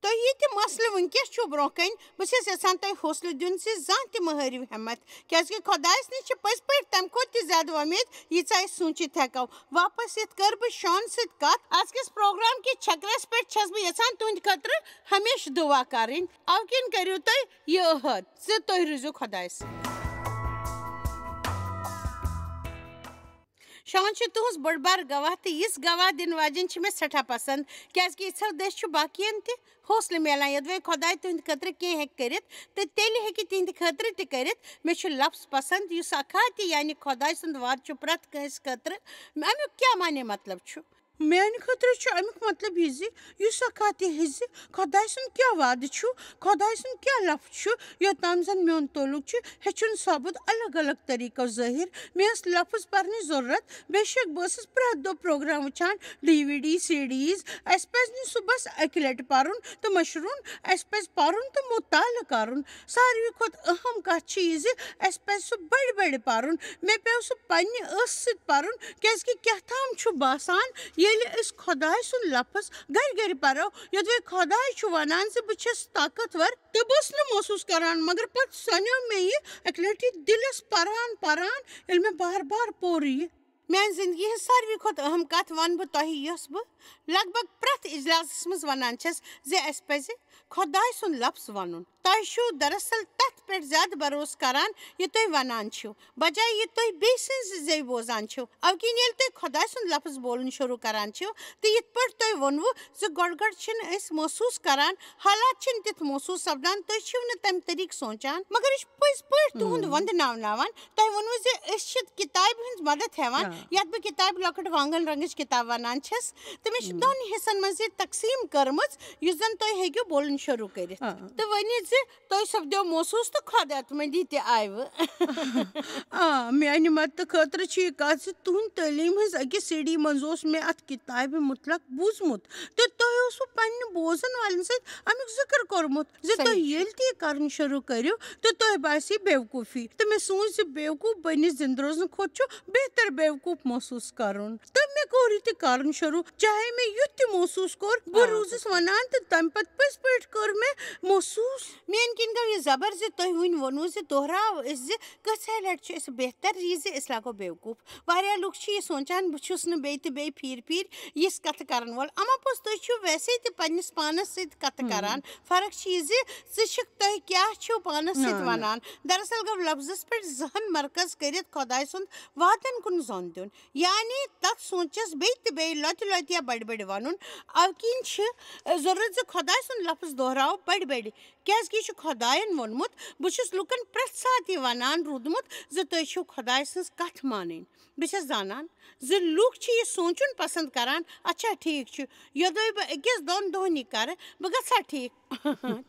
تۄہہِ یہِ تہِ مسلہٕ وٕنکیٚس چھُو برونٛہہ کنہِ، بہٕ چھَس یژھان تۄہہِ حوصلہٕ دیُن زِ زانٛہہ تہِ مہٕ ہٲرِو ہٮ۪متھ، کیازِ کہِ خۄدایس نِش چھِ پٔزۍ پٲٹھۍ تمہِ کھۄتہٕ تہِ زیادٕ وۄمید، ییٖژاہ أسۍ سوٗنٛچِتھ ہٮ۪کو۔ واپس یِتھ کٔر بہٕ شان سۭتۍ کتھ۔ أزکِس پروگرام کِس چھکرس پٮ۪ٹھ چھَس بہٕ یژھان تُہنٛدِ خٲطرٕ ہمیشہٕ دُعا کرٕنۍ۔ اَوٕ کِنۍ کٔرِو تُہۍ یہِ عہد زِ تُہۍ روٗزِو خۄدایہِ سۭتۍ۔ شان چھِ تُہٕنٛز بٔڑ بار گواہ، تہٕ یِژھ گواہ دِنہٕ واجٮ۪ن چھِ مےٚ سٮ۪ٹھاہ پسنٛد، کیازِ کہِ یِژھو دٔسۍ چھُ باقین تہِ حوصلہٕ میلان، یوٚدوَے خۄداے تُہٕنٛدِ خٲطرٕ کینٛہہ ہیٚکہِ کٔرِتھ، تہٕ تیٚلہِ ہیٚکہِ تِہنٛدِ خٲطرٕ تہِ کٔرِتھ۔ مےٚ چھُ لفظ پسنٛد، یُس اکھا تہِ، یعنی خۄداے سُنٛد وعدٕ چھُ پرٛٮ۪تھ کٲنٛسہِ خٲطرٕ۔ اَمیُک کیٛاہ معنی مطلب چھُ؟ میانہِ خٲطرٕ چھُ اَمیُک مطلب یہِ زِ یُس اکھا تہِ ہیٚچھِ زِ خۄداے سُنٛد کیٛاہ وعدٕ چھُ، خۄداے سُنٛد کیٛاہ لفظ چھُ، یوٚتام زن میون تعلق چھُ، ہیٚچھُن سپُد الگ الگ طریٖقو ظٲہِر۔ مےٚ ٲس لفظ پرنٕچ ضروٗرت، بے شک بہٕ ٲسٕس پرٛٮ۪تھ دۄہ پروگرام وٕچھان، D V D, C Ds. اَسہِ پَزِ نہٕ صُبحس اَکہِ لَٹہِ پَرُن تہٕ مٔشرُن، اَسہِ پَزِ پَرُن تہٕ مُطالعہٕ کَرُن۔ ساروی کھۄتہٕ اہم کَتھ چھِ یہِ زِ اَسہِ پَزِ سُہ بَڑِ بَڑِ پَرُن۔ مےٚ پیوٚو سُہ پنٛنہِ ٲسہٕ سۭتۍ پَرُن، کیٛازِکہِ کیٛاہ تام چھُ باسان، ییٚلہِ أسۍ خۄداے سُنٛد لفظ گَرِ گَرِ پَرو، یوٚدوَے خۄداے چھُ وَنان زِ بہٕ چھَس طاقتور، تہٕ بہٕ ٲسٕس نہٕ محسوٗس کَران، مگر پَتہٕ سَنیو مےٚ یہِ اَکہِ لَٹہِ دِلَس پَران پَران، ییٚلہِ مےٚ بار بار پوٚر یہِ۔ میانہِ زندگی ہٕنٛز ساروی کھۄتہٕ اہم کتھ ونہٕ بہٕ تۄہہِ، یۄس بہٕ لگ بھگ پرٛٮ۪تھ اجلاسس منٛز ونان چھس زِ اسہِ پزِ خۄداے سُنٛد لفظ ونُن۔ تۄہہِ چھِو دراصل تتھ پٮ۪ٹھ زیادٕ بھروسہٕ کران، یہِ تُہۍ ونان چھِو، بجایہِ یہِ تُہۍ بیٚیہِ سٕنٛزِ زیٚوِ بوزان چھِو۔ اوٕ کِنۍ ییٚلہِ تُہۍ خۄداے سُنٛد لفظ بولُن شروع کران چھِو، تہٕ یِتھ پٲٹھۍ تۄہہِ ووٚنوُ زِ گۄڈٕ گۄڈٕ چھِنہٕ أسۍ محسوٗس کران، حالات چھِنہٕ تِتھ محسوٗس سپدان، تُہۍ چھِو نہٕ تمہِ طریٖقہٕ سونٛچان، مگر یہِ چھُ پٔزۍ پٲٹھۍ تُہُنٛد ہُم۔ وندناوناوان۔ تۄہہِ ووٚنوُ زِ أسۍ چھِ کِتابہِ ہٕنٛز مدد ہٮ۪وان، آ۔ یتھ بہٕ کِتابہِ لۄکٕٹ وانٛگن رنٛگٕچ کِتاب ونان چھَس، تہٕ مےٚ چھِ ہُم۔ دۄن حصن منٛز یہِ تقسیٖم کٔرمٕژ، یُس زن تُہۍ ہیٚکِو بولُن شروع کٔرِتھ۔ آ۔ تہٕ ؤنِو زِ تُہۍ سپدیو محسوٗس تہٕ خۄد اعتمٲدی تہِ آیوٕ۔ آ، میانہِ مدتہٕ خٲطرٕ چھِ یہِ کتھ زِ تُہنٛد تعلیٖم ہٕنٛز أکِس سی ڈی منٛز اوس مےٚ اتھ کِتابہِ مُتلق بوٗزمُت، تہٕ تۄہہِ اوسوٕ پننہِ بوزن والٮ۪ن سۭتۍ امیُک ذِکر کوٚرمُت زِ تُہۍ صحیح چھُ۔ ییٚلہِ تہِ یہِ کرُن شروع کٔرِو، تہٕ تۄہہِ باسہِ یہِ بیوقوٗفی۔ تہٕ مےٚ سوٗنچ زِ بیوقوٗف بٔنِتھ زِندٕ روزنہٕ کھۄتہٕ چھُ بہتر بیوقوٗف محسوٗس کرُن۔ تہٕ مےٚ کوٚر یہِ تہِ کرُن شروع، چاہے مےٚ یُتھ تہِ محسوٗس کوٚر، بہٕ آ، روٗزٕس صحیح۔ ونان، تہٕ تمہِ پتہٕ پٔزۍ پٲٹھۍ کوٚر مےٚ محسوٗس۔ میٲنۍ کِنۍ گوٚو یہِ زبر زِ تۄہہِ وٕنۍ ووٚنوُ زِ دۄہراو أسۍ زِ کۭژاہ لَٹہِ چھُ اَسہِ بہتر یہِ زِ أسۍ لاگو بیوقوٗف۔ واریاہ لُکھ چھِ یہِ سونٛچان، بہٕ چھُس نہٕ بیٚیہِ تہٕ بیٚیہِ پھیٖرِ پھیٖرِ یِژھ کَتھٕ کَرَن وول۔ اَما پوٚز تُہۍ چھِو ویسے تہِ پنٛنِس پانَس سۭتۍ کَتھٕ ہم۔ کَران۔ فرق چھِ یہِ زِ ژٕ چھِکھ، تۄہہِ کیٛاہ چھِو پانَس سۭتۍ نہ، نہ۔ وَنان؟ دَراصل گوٚو لفظَس پٮ۪ٹھ ذہن مرکز کٔرِتھ خۄداے سُنٛد وعدَن کُن زوٚن دیُن۔ یعنی تَتھ سونٛچَس بیٚیہِ تہٕ بیٚیہِ لۄتہِ لۄتہِ یا بَڑِ بَڑِ وَنُن۔ اَوٕ کِنۍ چھِ، اَ، ضروٗرت زِ خۄداے سُنٛد لفظ دۄہراو بَڑِ بَڑِ۔ کیٛازِکہِ یہِ چھُ خۄدایَن ووٚنمُت۔ بہٕ چھُس لُکَن پرٛٮ۪تھ ساتہٕ یہِ وَنان روٗدمُت زِ تُہۍ چھِو خۄداے سٕنٛز کَتھ مانٕنۍ۔ بہٕ چھَس زانان زِ لُکھ چھِ یہِ سونٛچُن پَسنٛد کَران، اچھا، ٹھیٖک چھُ، یوٚدوَے بہٕ أکِس دۄن دۄہَن یہِ کَرٕ، بہٕ گژھٕ ہا ٹھیٖک۔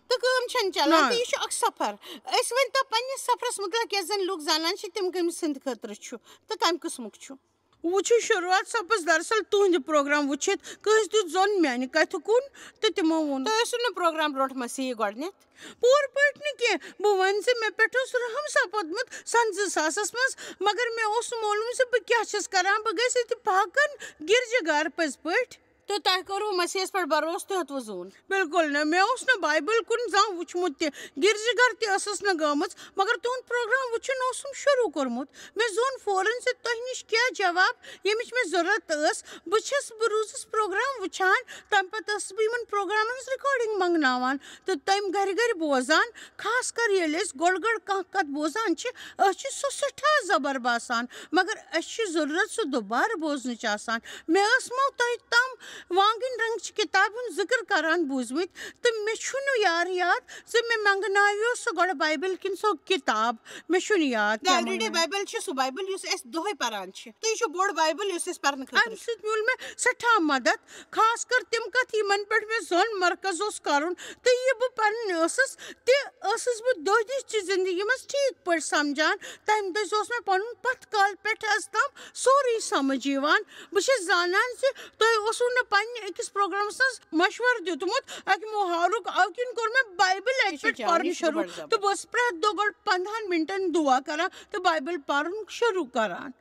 تہٕ کٲم چھَنہٕ چَلان، نہ۔ تہٕ یہِ چھُ اَکھ سفر۔ أسۍ ؤنۍ تو پنٛنِس سفرَس مُتعلق، یۄس زَن لُکھ زانان چھِ، تِم کٔمۍ سٕنٛدِ خٲطرٕ چھُ تہٕ کَمہِ قٕسمُک چھُ۔ وٕچھِو، شروٗعات سپٕز دراصل تُہٕنٛدِ پروگرام وٕچھِتھ۔ کٲنٛسہِ دیُت ظۄن میٛانہِ کَتھِ کُن تہٕ تِمو ووٚن۔ تۄہہِ ٲسِو نہٕ پروگرام برونٛٹھ مسیحی گۄڈٕنٮ۪تھ؟ پوٗرٕ پٲٹھۍ نہٕ کینٛہہ۔ بہٕ وَنہٕ زِ مےٚ پٮ۪ٹھ اوس رحم سپُدمُت سَن زٕ ساسَس منٛز، مگر مےٚ اوس نہٕ معلوٗم زِ بہٕ کیٛاہ چھَس کَران۔ بہٕ گٔیَس اِتفاقن گِرجہِ گَر پٔزۍ پٲٹھۍ۔ تہٕ تۄہہِ کوٚروٕ مسیحس پٮ۪ٹھ بھروسہٕ تہٕ ہیوٚتوٕ زوٗن؟ بِلکُل نہٕ۔ مےٚ اوس نہٕ بایبل کُن زانٛہہ وُچھمُت تہِ۔ گِرجہِ گَر تہِ ٲسٕس نہٕ گٔمٕژ، مگر تُہُنٛد پروگرام وٕچھُن اوسُم شروٗع کوٚرمُت۔ مےٚ زون فوراً زِ تۄہہِ نِش کیٛاہ جواب، ییٚمِچ مےٚ ضروٗرت ٲس۔ بہٕ چھَس، بہٕ روٗزٕس پروگرام وٕچھان، تَمہِ پَتہٕ ٲسٕس بہٕ یِمَن پروگرامَن ہٕنٛز ریکارڈنگ منٛگناوان تہٕ تٔمۍ گَرِ گَرِ بوزان، خاص کر ییٚلہِ أسۍ گۄڈٕ گۄڈٕ کانٛہہ کَتھ بوزان چھِ، أسۍ چھِ سُہ سٮ۪ٹھاہ زَبر باسان، مگر اَسہِ چھِ ضروٗرت سُہ دُبارٕ بوزنٕچ آسان۔ مےٚ ٲس مو تۄہہِ تام وانٛگٕنۍ رنٛگ چہِ کِتابہِ ہُنٛد ذِکر کران بوٗزمٕتۍ، تہٕ مےٚ چھُنہٕ یار یاد زِ مےٚ منٛگناویو سُہ گۄڈٕ بایبل کِنہٕ سۄ کِتاب۔ مےٚ چھُنہٕ یاد The کیٛاہ Everyday منٛگناو۔ Bible چھُ سُہ بایبل یُس أسۍ دۄہے پران چھِ، تہٕ یہِ چھُ بوٚڑ بایبل یُس أسۍ پرنہٕ خٲطرٕ اَمہِ چھِ۔ سۭتۍ میوٗل مےٚ سٮ۪ٹھاہ مدد، خاص کر تِم کتھٕ یِمن پٮ۪ٹھ مےٚ ظۄن مرکز اوس کرُن، تہٕ یہِ بہٕ پران ٲسٕس، تہِ ٲسٕس بہٕ دۄہ دِش چہِ زندگی منٛز ٹھیٖک پٲٹھۍ سمجھان۔ تمہِ دۄہ اوس مےٚ پنُن پتھ کالہِ پٮ۪ٹھ از تام سورُے سمجھ یِوان۔ بہٕ چھَس زانان زِ تۄہہِ اوسوٕ نہٕ پننہِ أکِس پروگرامس منٛز مشورٕ دیُتمُت، اَکہِ محاورُک، اَوٕ کِنۍ کوٚر مےٚ بایبل اَتہِ یہِ چھُ پٮ۪ٹھ جان، پرُن یہِ چھُ شروٗع۔ بڑٕ زبر۔ تہٕ بہٕ ٲسٕس پرٛٮ۪تھ دۄہ گۄڈٕ پنٛدہن مِنٹن دُعا کران تہٕ بایبل پرُن شروٗع کران۔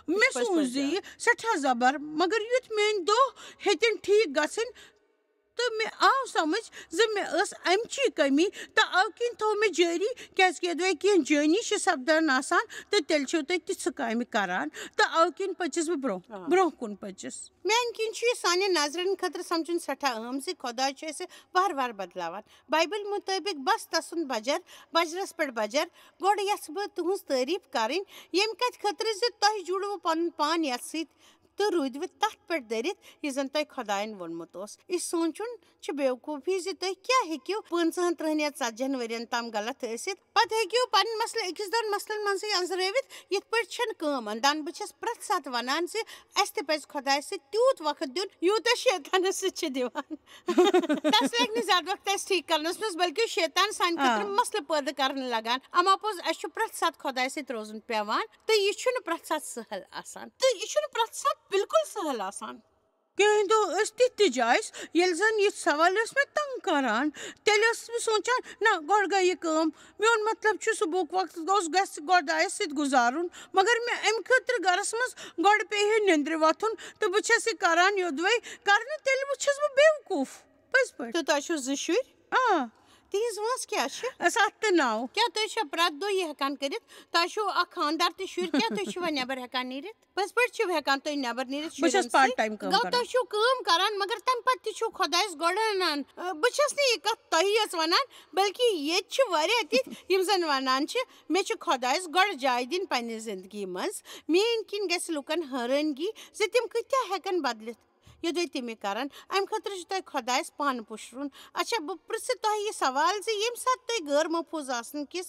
مےٚ پٔزۍ پٲٹھۍ سوٗنٛچ زِ جان۔ یہِ سٮ۪ٹھاہ زبر، مگر یُتھ میٲنۍ دۄہ ہیٚتِن ٹھیٖک گژھٕنۍ، تہٕ مےٚ آو سمجھ زِ مےٚ ٲس امچی کٔمی، تہٕ اَوٕ کِنۍ تھوٚو مےٚ جٲری، کیٛازِکہِ یوٚدوَے کینٛہہ جٲنی چھِ سپدان آسان، تہٕ تیٚلہِ چھِو تُہۍ تِژھٕ کامہِ کران، تہٕ اَوٕ کِنۍ پٔچِس بہٕ برٛونٛہہ، آ۔ برٛونٛہہ کُن پٔچِس۔ میٛانہِ کِنۍ چھُ یہِ سانٮ۪ن ناظرین خٲطرٕ سمجھُن سٮ۪ٹھاہ اہم زِ خۄداے چھُ اَسہِ وارٕ وارٕ بدلاوان۔ بایبل مُطٲبِق بس تسُنٛد بجر، بجرس پٮ۪ٹھ بجر۔ گۄڈٕ یژھٕ بہٕ تُہٕنٛز تعریٖف کرٕنۍ، ییٚمہِ کتھِ خٲطرٕ زِ تۄہہِ جُڑوٕ پنُن پان یتھ سۭتۍ تہٕ روٗدوٕ تتھ پٮ۪ٹھ دٔرِتھ، یہِ زن تۄہہِ خۄداین ووٚنمُت اوس۔ یہِ سونٛچُن چھِ بیوقوٗفی زِ تُہۍ کیٛاہ ہیٚکِو پٲنٛژہن، ترٕٛہن یا ژتجی ہن ؤرین تام غلط ٲسِتھ۔ پتہٕ ہیٚکِو پنٕنۍ مسلہٕ أکِس دۄن مسلن منٛزٕے أنٛزرٲوِتھ۔ یِتھ پٲٹھۍ چھَنہٕ کٲم اندان۔ بہٕ چھَس پرٛٮ۪تھ ساتہٕ ونان زِ اَسہِ تہِ پزِ خۄدایہِ سۭتۍ تیوٗت وقت دیُن، یوٗتاہ شیطانس سۭتۍ چھِ دِوان۔ تس لگہِ نہٕ زیادٕ وقت اَسہِ ٹھیٖک کرنس منٛز، بلکہِ شیطان سانہِ خٲطرٕ آ۔ مسلہٕ پٲدٕ کرنہٕ لگان۔ اما پوٚز، اَسہِ چھُ پرٛٮ۪تھ ساتہٕ خۄدایہِ سۭتۍ روزُن پٮ۪وان۔ تہٕ یہِ چھُنہٕ پرٛٮ۪تھ ساتہٕ سہل آسان۔ تہٕ یہِ چھُنہٕ پرٛٮ۪تھ ساتہٕ بالکل سہل آسان۔ کینٛہہ دۄہ ٲسۍ تِتھۍ تہِ جایہِ، ییٚلہِ زن یِتھۍ سوال ٲسۍ مےٚ تنگ کران۔ تیٚلہِ ٲسٕس بہٕ سونٛچان، نہ، گۄڈٕ گٔے یہِ کٲم، میون مطلب چھُ، صُبحُک وقت گوٚژھ گژھِ خۄدایس سۭتۍ گُزارُن، مگر مےٚ امہِ خٲطرٕ گرس منٛز گۄڈٕ پیٚیہِ ہے نیٚندرِ وۄتھُن، تہٕ بہٕ چھَس یہِ کران یوٚدوَے کرنہٕ، تیٚلہِ وٕچھَس بہٕ بیوقوٗف۔ پٔزۍ پٲٹھۍ۔ تہٕ تۄہہِ چھِو زٕ شُرۍ؟ آ۔ تِہنٛز وٲنٛس کیٛاہ چھِ؟ ستھ تہٕ نو۔ کیٛاہ تُہۍ چھِو پرٛٮ۪تھ دۄہ یہِ ہٮ۪کان کٔرِتھ؟ تۄہہِ چھِو اکھ خانٛدار تہٕ شُرۍ، کیٛاہ تُہۍ چھِوا نٮ۪بر ہٮ۪کان نیٖرِتھ؟ پٔزۍ پٲٹھۍ چھِو ہٮ۪کان تُہۍ نٮ۪بر نیٖرِتھ بہٕ چھَس شُرٮ۪ن part سۭتۍ؟ time کٲم گوٚو کران۔ تۄہہِ چھِو کٲم کران، مگر تَمہِ پتہٕ تہِ چھِو خۄدایَس گۄڈٕ اَنان۔ آ، بہٕ چھَس نہٕ یہِ کَتھ تۄہی یٲژ وَنان، بلکہِ ییٚتہِ چھِ واریاہ تِتھۍ یِم زَن وَنان چھِ، مےٚ چھِ خۄدایَس گۄڈٕ جاے دِنۍ پنٛنہِ زِندگی منٛز۔ میٛٲنۍ کِنۍ گژھِ لُکَن حٲرٲنگی زِ تِم کۭتیٛاہ ہٮ۪کَن بدلِتھ۔ یوٚدوَے تِم یہِ کَرَن، اَمہِ خٲطرٕ چھِ تۄہہِ خۄدایَس پانہٕ پُشرُن۔ اچھا، بہٕ پرٛژھٕ تۄہہِ یہِ سوال زِ ییٚمہِ ساتہٕ تُہۍ غٲر محفوٗظ آسنہٕ کِس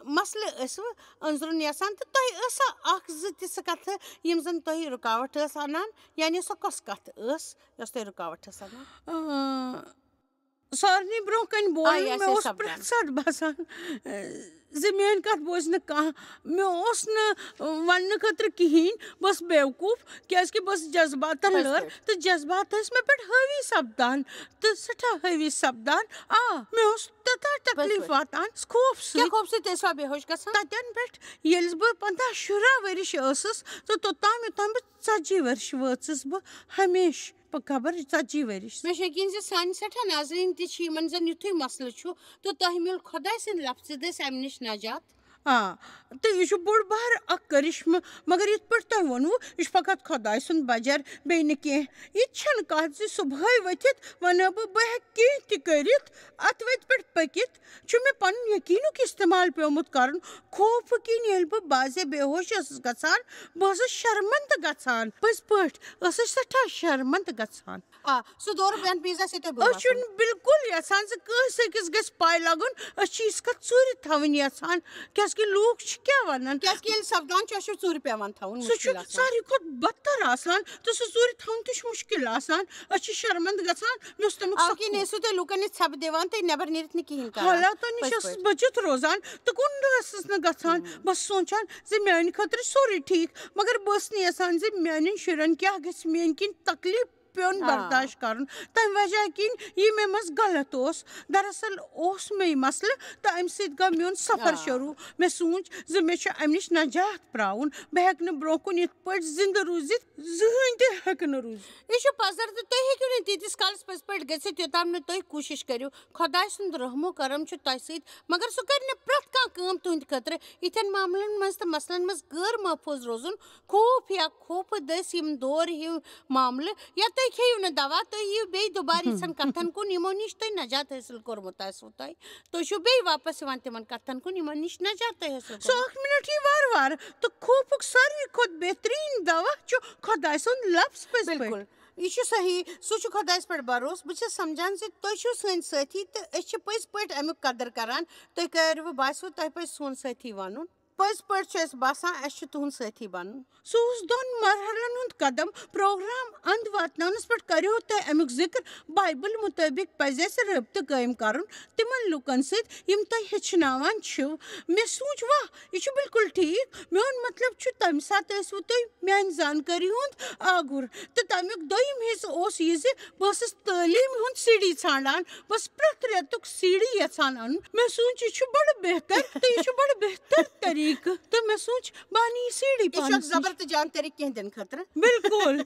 مسلہٕ ٲسوٕ أنٛزرُن یژھان، تہٕ تۄہہِ ٲسا اکھ زٕ تِژھٕ کتھٕ یِم زن تۄہہِ رُکاوٹ ٲس انان؟ یعنی سۄ کۄس کتھ ٲس یۄس تۄہہِ رُکاوٹ ٲس انان؟ اۭں، سارنٕے برونٛہہ کنہِ آ، بولُن، یہِ آسہِ مےٚ اوس سپدان۔ پرٛٮ۪تھ ساتہٕ باسان، اۭں، زِ میٲنۍ کتھ بوزِ نہٕ کانٛہہ۔ مےٚ اوس نہٕ، اۭں، وننہٕ خٲطرٕ کِہیٖنۍ، بہٕ ٲسٕس بیوقوٗف، کیازِ کہِ بہٕ ٲسٕس جذباتن پٔزۍ لٔر پٲٹھۍ۔ تہٕ جذبات ٲسۍ مےٚ پٮ۪ٹھ حٲوی سپدان، تہٕ سٮ۪ٹھاہ حٲوی سپدان۔ آ، مےٚ اوس تیوٗتاہ تکلیٖف پٲٹھۍ۔ واتان، خوف کیٛاہ سۭتۍ۔ خوف سۭتۍ ٲسوا بے ہوش گژھان؟ تَتٮ۪ن پٮ۪ٹھ ییٚلہِ بہٕ پنٛداہ شُراہ ؤرِش ٲسٕس، تہٕ توٚتام یوٚتام بہٕ ژتجی ؤرِش وٲژٕس، بہٕ ہمیشہٕ پَ-، خبر ژَتجی ؤرِش۔ مےٚ چھُ یقیٖن زِ سانہِ سٮ۪ٹھاہ ناظریٖن تہِ چھِ یِمَن زَن یُتھُے مسلہٕ چھُ تہٕ تۄہہِ میوٗل خۄداے سٕنٛدِ لفظہٕ دٔسۍ اَمہِ نِش نجات۔ آ، تہٕ یہِ چھُ بوٚڑ بار اَکھ کرشمہٕ، مگر یِتھ پٲٹھۍ تۄہہِ ووٚنوُ، یہِ چھُ فقط خۄداے سُنٛد بجر، بیٚیہِ نہٕ کینٛہہ۔ یہِ تہِ چھَنہٕ کَتھ زِ صُبحٲے ؤتھِتھ وَنہٕ بہٕ، بہٕ ہٮ۪کہٕ کینٛہہ تہِ کٔرِتھ، اَتھ وَتہِ پٮ۪ٹھ پٔکِتھ چھُ مےٚ پَنُن یقیٖنُک استعمال پیومُت کَرُن۔ خوفہٕ کِنۍ ییٚلہِ بہٕ بعضے بے ہوش ٲسٕس گژھان، بہٕ ٲسٕس شرمندٕ گژھان۔ پٔزۍ پٲٹھۍ ٲسٕس سٮ۪ٹھاہ شرمندٕ گژھان۔ آ، سُہ دورٕ بہن پیٖزا سۭتۍ تۄہہِ بہٕ أسۍ وَسُن۔ چھِنہٕ بالکل یَژھان زِ کٲنٛسہِ أکِس گژھِ پَے لَگُن، أسۍ چھِ یِژھ کَتھ ژوٗرِ تھاوٕنۍ یَژھان، کیٛازِکہِ لوٗکھ چھِ کیٛاہ وَنان۔ کیٛازِکہِ ییٚلہِ سَپدان چھُ، اَسہِ چھُ ژوٗرِ پٮ۪وان تھاوُن، سُہ چھُ مُشکِل آسان۔ ساروی کھۄتہٕ بدتر آسان تہٕ سُہ ژوٗرِ تھاوُن تہِ چھُ مُشکِل آسان۔ أسۍ چھِ شرمندٕ گژھان، مےٚ اوس تَمیُک اَوٕ سخ کِنۍ خوف۔ ٲسِو تُہۍ لوٗکَن نِش ژھٮ۪پہٕ دِوان تہٕ نٮ۪بَر نیٖرِتھ نہٕ کِہیٖنۍ کَران۔ حالاتو نِش پٔزۍ ٲسٕس پٲٹھۍ۔ بٔچِتھ روزان تہٕ کُن نہٕ ٲسٕس نہٕ گژھان۔ ہُم۔ بہٕ ٲسٕس سونٛچان زِ میٛانہِ خٲطرٕ چھُ سورُے ٹھیٖک، مگر بہٕ ٲسٕس نہٕ یَژھان زِ میٛانٮ۪ن شُرٮ۪ن کیٛاہ گژھِ، میٛٲنۍ کِنۍ تکلیٖف پیوٚن آ۔ برداشت کرُن، تمہِ وجہ کِنۍ یہِ مےٚ منٛز غلط اوس۔ دراصل اوس مےٚ یہِ مسلہٕ تہٕ امہِ سۭتۍ گوٚو میون سفر آ۔ شروٗع۔ مےٚ سوٗنٛچ زِ مےٚ چھُ امہِ نِش نجات پراوُن۔ بہٕ ہٮ۪کہٕ نہٕ برونٛہہ کُن یِتھ پٲٹھۍ زندٕ روٗزِتھ، زٕہٕنۍ تہِ ہٮ۪کہٕ نہٕ روٗزِتھ۔ یہِ چھُ پزر تہٕ تُہۍ ہیٚکِو نہٕ تیٖتِس کالس پٔزۍ پٲٹھۍ گٔژھِتھ، یوٚتام نہٕ تُہۍ کوٗشِش کٔرِو۔ خۄداے سُنٛد رحم و کرم چھُ تۄہہِ سۭتۍ، مگر سُہ کرِ نہٕ پرٛٮ۪تھ کانٛہہ کٲم تُہنٛدِ خٲطرٕ۔ یِتھٮ۪ن معاملن منٛز تہٕ مسلن منٛز غٲر محفوٗظ روزُن، خوف یا خوفہٕ دٔسۍ یِم دورٕ ہیوٗ معاملہٕ، یا تُہۍ کھیٚیِو نہٕ دوا، تُہۍ یِیِو بیٚیہِ دُبارٕ یِژھن کتھن کُن، یِمو نِش تُہۍ نجات حٲصِل کوٚرمُت آسِوٕ تۄہہِ۔ تُہۍ چھِو بیٚیہِ واپس یِوان تِمن کتھن کُن، یِمن نِش نجات تۄہہِ حٲصِل سُہ کوٚرمُت۔ اکھ مِنٹ یی وارٕ وارٕ، تہٕ خوفُک ساروی کھۄتہٕ بہتریٖن دوا چھُ خۄداے سُنٛد لفظ پٔزۍ پٲٹھۍ۔ بِلکُل۔ یہِ چھُ صحیح، سُہ چھُ خۄدایَس پٮ۪ٹھ بھروسہٕ۔ بہٕ چھَس سمجھان زِ تُہۍ چھِو سٲنۍ سٲتھی تہٕ أسۍ چھِ پٔزۍ پٲٹھۍ اَمیُک قدٕر کران۔ تُہۍ کَروٕ باسیٚو تۄہہِ پَزِ سون سٲتھی بَنُن؟ پٔزۍ پٲٹھۍ چھُ اَسہِ باسان اَسہِ چھُ تُہُنٛد سٲتھی بَنُن۔ سُہ اوس دۄن مرحلن ہُنٛد قدم۔ پروگرام اند واتناونس پٮ۪ٹھ کریو تۄہہِ امیُک ذکر۔ بایبل مطٲبق پزِ اَسہِ رٲبطہٕ قٲیِم کرُن تِمن لوٗکن سۭتۍ یِم تۄہہِ ہیٚچھناوان چھِو۔ مےٚ سوٗنٛچ، واہ، یہِ چھُ بالکل ٹھیٖک۔ میون مطلب چھُ، تمہِ ساتہٕ ٲسوٕ تُہۍ میانہِ زانکٲری ہُنٛد آگُر۔ تہٕ تمیُک دوٚیِم حصہٕ اوس یہِ زِ بہٕ ٲسٕس تعلیٖم ہُنٛد سی ڈی ژھانٛڈان۔ بہٕ ٲسٕس پرٛٮ۪تھ رٮ۪تُک سی ڈی یژھان اَنُن۔ مےٚ سوٗنٛچ، یہِ چھُ بڑٕ بہتر تہٕ یہِ چھُ بڑٕ بہتر طریٖقہٕ۔ تہٕ مےٚ سوٗنٛچ، بہٕ اَنہٕ یہِ سی ڈی یہِ چھُ اکھ پانَس نِش۔ زبر تہٕ جان طریٖقہٕ کینٛہہ دِنہٕ خٲطرٕ۔ بِلکُل۔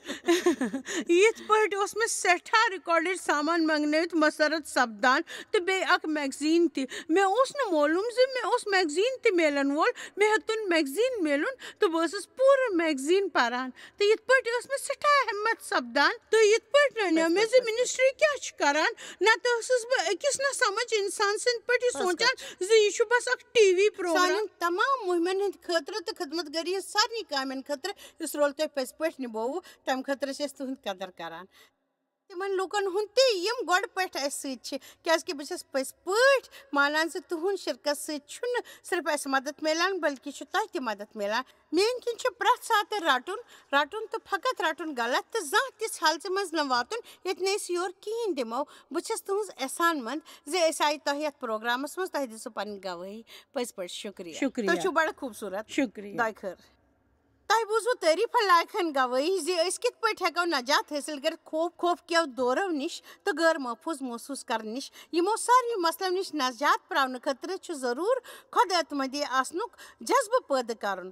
یِتھ پٲٹھۍ اوس مےٚ سٮ۪ٹھاہ ریکارڈڈ سامان منٛگنٲوِتھ مسرت سپدان تہٕ بیٚیہِ اکھ میگزیٖن تہِ۔ مےٚ اوس نہٕ معلوٗم زِ مےٚ اوس میگزیٖن تہِ میلن وول۔ مےٚ ہیوٚتُن میگزیٖن میلُن تہٕ بہٕ ٲسٕس پوٗرٕ میگزیٖن پران۔ تہٕ یِتھ پٲٹھۍ ٲس مےٚ سٮ۪ٹھاہ ہمت سپدان۔ تہٕ یِتھ پٲٹھۍ رنیو مےٚ زِ بِلکُل۔ مِنِسٹری کیٛاہ چھِ کران۔ نتہٕ ٲسٕس بہٕ أکِس نہ سمجھ اِنسان سٕنٛدۍ پٲٹھۍ یہِ بِلکُل۔ سونٛچان زِ یہِ چھُ بس اکھ ٹی وی پروگرام۔ سانٮ۪ن تمام مُہِمن ہٕنٛدِ خٲطرٕ تہٕ خدمت گٲری ہٕنٛز سارنٕے کامٮ۪ن خٲطرٕ یُس رول تۄہہِ پٔزۍ پٲٹھۍ نِبووُ، تَمہِ خٲطرٕ چھِ أسۍ تُہُنٛد قدر کران۔ تِمن لوٗکن ہُنٛد تہِ، یِم گۄڈٕ پٮ۪ٹھ اَسہِ سۭتۍ چھِ، کیٛازِ کہِ بہٕ چھَس پٔزۍ پٲٹھۍ مانان زِ تُہُنٛد شرکت سۭتۍ چھُنہٕ صرف اَسہِ مدد میلان، بلکہِ چھُ تۄہہِ تہِ مدد میلان۔ میٛٲنۍ کِنۍ چھُ پرٛٮ۪تھ ساتہٕ رَٹُن، رَٹُن تہٕ فقط رَٹُن غلط تہٕ زانٛہہ تِژھ حالژِ منٛز نہٕ واتُن، ییٚتہِ نہٕ أسۍ یورٕ کِہیٖنۍ دِمو۔ بہٕ چھَس تُہٕنٛز احسان مند زِ أسۍ آیہِ تۄہہِ یَتھ پروگرامَس منٛز، تۄہہِ دِژوٕ پنٕنۍ گوٲہی۔ پٔزۍ پٲٹھۍ شُکریہ۔ شُکریہ۔ تُہۍ چھِو بڑٕ خوٗبصوٗرت۔ شُکریہ۔ دۄیہِ خٲر۔ تۄہہِ بوٗزوٕ تعریٖفن لایقن گوٲہی زِ أسۍ کِتھ پٲٹھۍ ہٮ۪کو نجات حٲصِل کٔرِتھ خوف، خوف کیو دورو نِش تہٕ غٲر محفوٗظ محسوٗس کرنہٕ نِش۔ یِمو ساروٕے مسلو نِش نجات پراونہٕ خٲطرٕ چھُ ضروٗر خۄد اعتمٲدی آسنُک جذبہٕ پٲدٕ کرُن۔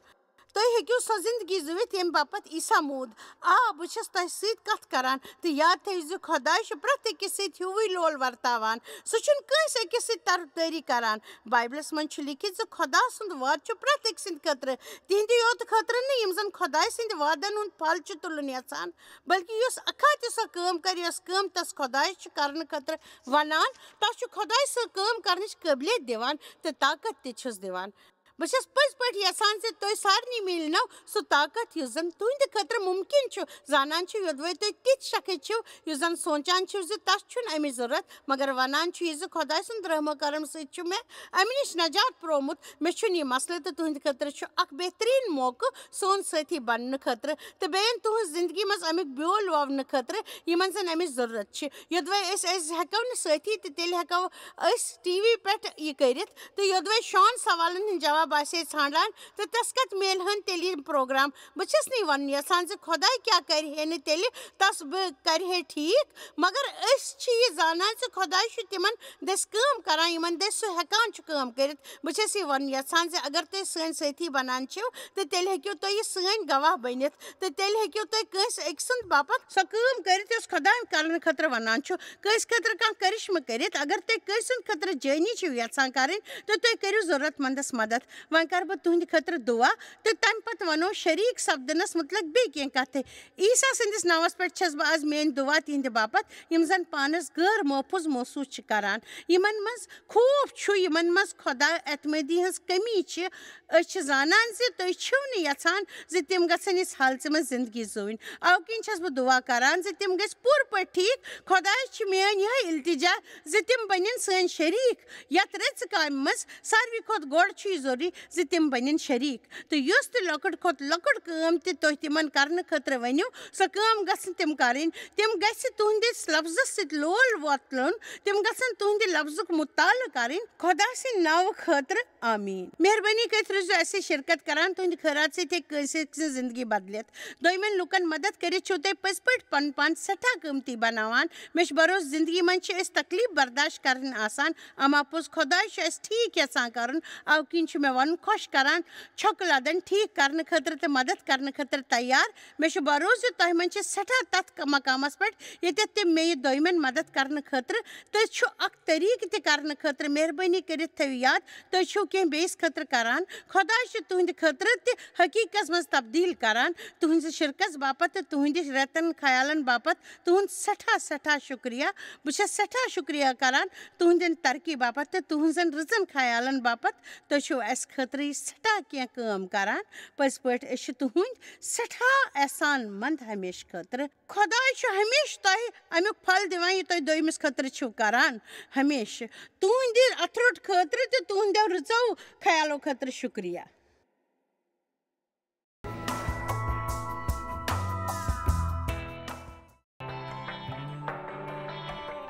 تُہۍ ہیٚکِو سۄ زندگی زُوِتھ، ییٚمہِ باپتھ عیسیٰ موٗد۔ آ، بہٕ چھَس تۄہہِ سۭتۍ کتھ کران، تہٕ یاد تھٲیِو زِ خۄداے چھُ پرٛٮ۪تھ أکِس سۭتۍ ہیوٗوٕے لول ورتاوان۔ سُہ چھُنہٕ کٲنٛسہِ أکِس سۭتۍ طرفدٲری کران۔ بایبلس منٛز چھُ لیکھِتھ زِ خۄدا سُنٛد وعدٕ چھُ پرٛٮ۪تھ أکۍ سٕنٛدِ خٲطرٕ، تِہنٛدِ یوت خٲطرٕ نہٕ، یِم زن خۄداے سٕنٛدِ وعدن ہُنٛد پھل چھِ تُلُن یژھان، بلکہِ یُس اکھ تہِ سۄ کٲم کرِ، یۄس کٲم تس خۄدایس چھُ کرنہٕ خٲطرٕ ونان، تس چھُ خۄداے سۄ کٲم کرنٕچ قٲبلیت دِوان تہٕ طاقت تہِ چھُس دِوان۔ بہٕ چھَس پٔزۍ پٲٹھۍ یژھان زِ تُہۍ سارنٕے میلنو سُہ طاقت یُس زن تُہنٛدِ خٲطرٕ مُمکِن چھُ۔ زانان چھِو، یوٚدوَے تُہۍ تِتھۍ شخص چھِو یُس زن سونٛچان چھِو زِ تس چھُنہٕ اَمِچ ضروٗرت، مگر ونان چھُ یہِ زِ خۄداے سُنٛد رحم و کرم سۭتۍ چھُ مےٚ اَمہِ نِش نجات پرومُت۔ مےٚ چھُنہٕ یہِ مسلہٕ تہٕ تُہنٛدِ خٲطرٕ چھُ اکھ بہتریٖن موقعہٕ سون سٲتھی بننہٕ خٲطرٕ تہٕ بیٚیَن تُہنٛز زندگی منٛز اَمیُک بیول وونہٕ خٲطرٕ، یِمن زن اَمِچ ضروٗرت چھِ۔ یوٚدوَے أسۍ، أسۍ ہٮ۪کو نہٕ سٲتھی تہٕ تیٚلہِ ہٮ۪کو أسۍ ٹی وی پٮ۪ٹھ یہِ کٔرِتھ تہٕ یوٚدوَے شان سوالن ہٕنٛدۍ جواب آسہِ ہے ژھانٛڈان تہٕ تَس کَتہِ میلہِ ہن تیٚلہِ یِم پروگرام؟ بہٕ چھَس نہٕ یہِ وَنُن یَژھان زِ خۄداے کیٛاہ کَرِ ہے نہٕ تیٚلہِ، تَس بہٕ کَرِ ہے ٹھیٖک، مگر أسۍ چھِ یہِ زانان زِ خۄداے چھُ تِمَن دٔسۍ کٲم کَران، یِمَن دٔسۍ سُہ ہٮ۪کان چھُ کٲم کٔرِتھ۔ بہٕ چھَس یہِ وَنُن یَژھان زِ اگر تُہۍ سٲنۍ سٲتھی بَنان چھِو، تہٕ تیٚلہِ ہیٚکِو تُہۍ یہِ سٲنۍ گواہ بٔنِتھ، تہٕ تیٚلہِ ہیٚکِو تُہۍ کٲنٛسہِ أکۍ سٕنٛدِ باپَتھ سۄ کٲم کٔرِتھ، یۄس خۄدایَن کَرنہٕ خٲطرٕ وَنان چھُ۔ کٲنٛسہِ خٲطرٕ کانٛہہ کرشمہٕ کٔرِتھ، اگر تُہۍ کٲنٛسہِ ہٕنٛدِ خٲطرٕ جٲنی چھِو یَژھان کَرٕنۍ، تہٕ تُہۍ کٔرِو ضروٗرت مندَس مدد۔ وۄنۍ کَرٕ بہٕ تُہٕنٛدِ خٲطرٕ دُعا، تہٕ تَمہِ پَتہٕ وَنو شریٖک سَپدٕنَس مُتعلِق بیٚیہِ کینٛہہ کَتھٕ۔ عیسیٰ سٕنٛدِس ناوَس پٮ۪ٹھ چھَس بہٕ آز میٛٲنۍ دُعا تِہِنٛدِ باپَتھ، یِم زَن پانَس غٲر محفوٗظ محسوٗس چھِ کَران، یِمَن منٛز خوف چھُ، یِمَن منٛز خۄدا اعتمٲدی ہٕنٛز کٔمی چھِ۔ أسۍ چھِ زانان زِ تُہۍ چھِو نہٕ یَژھان زِ تِم گژھن یِژھ حالژِ منٛز زِندگی زوٗنۍ۔ اَوٕ کِنۍ چھَس بہٕ دُعا کَران زِ تِم گٔژھۍ پوٗرٕ پٲٹھۍ ٹھیٖک۔ خۄداے چھِ میٛٲنۍ یِہوٚے التجا زِ تِم بَنن سٲنۍ شریٖک یَتھ رٕژِ کامہِ منٛز۔ ساروی کھۄتہٕ گۄڈٕ چھُ یہِ ضروٗری زِ تِم بَنن شریٖک، تہٕ یۄس تہِ لۄکٕٹ کھۄتہٕ لۄکٕٹ کٲم تہِ تُہۍ تِمَن کَرنہٕ خٲطرٕ ؤنِو، سۄ کٲم گژھن تِم کَرٕنۍ۔ تِم گژھِ تُہٕنٛدِس لفظَس سۭتۍ لول وۄتلُن، تِم گژھن تُہٕنٛدِ لفظُک مُطالعہٕ کَرٕنۍ۔ خۄدا سٕنٛدِ ناوٕ خٲطرٕ آمیٖن۔ مہربٲنی کٔرِتھ روٗزِو اَسہِ سۭتۍ شرکت کران، تُہٕنٛدِ خٲرات سۭتۍ ہیٚکہِ کٲنٛسہِ أکۍ سٕنٛز زِندگی بدلِتھ۔ دوٚیمٮ۪ن لُکن مدد کٔرِتھ چھِو تُہۍ پٔزۍ پٲٹھۍ پنُن پان سٮ۪ٹھاہ قۭمتی بناوان۔ مےٚ چھُ بھروسہٕ زِندگی منٛز چھِ أسۍ تکلیٖف برداشت کرٕنۍ آسان، اما پوٚز خۄداے چھُ اَسہِ ٹھیٖک یژھان کرُن۔ اَوٕ کِنۍ چھُ مےٚ وَنُن خۄش کران، چھۄکہٕ لدن ٹھیٖک کرنہٕ خٲطرٕ تہٕ مدد کرنہٕ خٲطرٕ تیار۔ مےٚ چھُ بھروسہٕ زِ تۄہہِ منٛز چھِ سٮ۪ٹھاہ تتھ مقامس پٮ۪ٹھ ییٚتٮ۪تھ تِم مےٚ یہِ دوٚیمٮ۪ن مدد کرنہٕ خٲطرٕ تہٕ چھُ اکھ طریٖقہٕ تہِ کرنہٕ خٲطرٕ۔ مہربٲنی کٔرِتھ تھٲیِو یاد، تُہۍ چھِو کینٛہہ بیٚیِس خٲطرٕ کران، خۄداے چھُ تُہٕنٛدِ خٲطرٕ تہِ حقیٖقتس منٛز تبدیٖل کران۔ تُہٕنٛزِ شرکس باپتھ تہٕ تُہٕنٛدِ رٮ۪تن خیالن باپتھ تُہُنٛد سٮ۪ٹھاہ، سٮ۪ٹھاہ شُکریہ۔ بہٕ چھَس سٮ۪ٹھاہ شُکریہ کران تُہٕنٛدٮ۪ن ترقی باپتھ تہٕ تُہٕنٛزن رٕژن خیالن باپتھ۔ تُہۍ چھِو اَسہِ خٲطرٕ یہِ سٮ۪ٹھاہ کینٛہہ کٲم کران۔ پٔزۍ پٲٹھۍ، أسۍ چھِ تُہٕنٛدۍ سٮ۪ٹھاہ احسان مند ہمیشہٕ خٲطرٕ۔ خۄداے چھُ ہمیشہٕ تۄہہِ اَمیُک پھل دِوان، یہِ تُہۍ دوٚیمِس خٲطرٕ چھِو کران۔ ہمیشہٕ تُہٕنٛدِ اَتھٕ روٚٹ خٲطرٕ تہٕ تُہٕنٛدیو رٕژو خیالو خٲطرٕ شُکریہ۔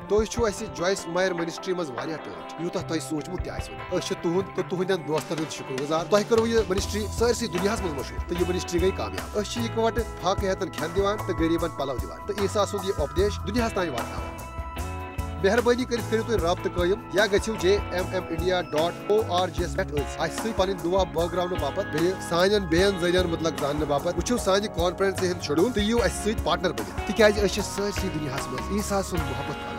تُہۍ چھِو اَسہِ جویس مایر منسٹری منٛز واریاہ ٹٲٹھۍ، یوٗتاہ تۄہہِ سوٗنٛچمُت تہِ آسِوٕ نہٕ۔ أسۍ چھِ تُہُنٛد تہٕ تُہٕنٛدٮ۪ن دوستن ہُنٛد شُکر گُزار۔ تۄہہِ کٔروٕ یہِ منسٹری سٲرسٕے دُنیاہَس منٛز مشہوٗر تہٕ یہِ منسٹری گٔے کامیاب۔ أسۍ چھِ یِکوَٹہٕ فاقہٕ ہیتن کھٮ۪ن دِوان تہٕ غریٖبن پلو دِوان تہٕ عیسیٰ سُنٛد یہِ اُپدیش دُنیاہَس تام واتناوان۔ مہربٲنی کٔرِتھ کٔرِو تُہۍ رابطہٕ قٲیِم یا گٔژھِو J M M India dot O R G یَس پٮ۪ٹھ أتھۍ سۭتۍ پنٕنۍ دُعا بٲگراونہٕ باپتھ بیٚیہِ سانٮ۪ن بیٚین ذٔریعن مُتعلق زاننہٕ باپتھ وٕچھِو سانہِ کانفرنسہِ ہُنٛد شیڈول تہٕ یِیِو اَسہِ سۭتۍ پارٹنر بٔنِتھ، تِکیازِ أسۍ چھِ سٲرسٕے دُنیاہَس منٛز عیسیٰ سُنٛد محبت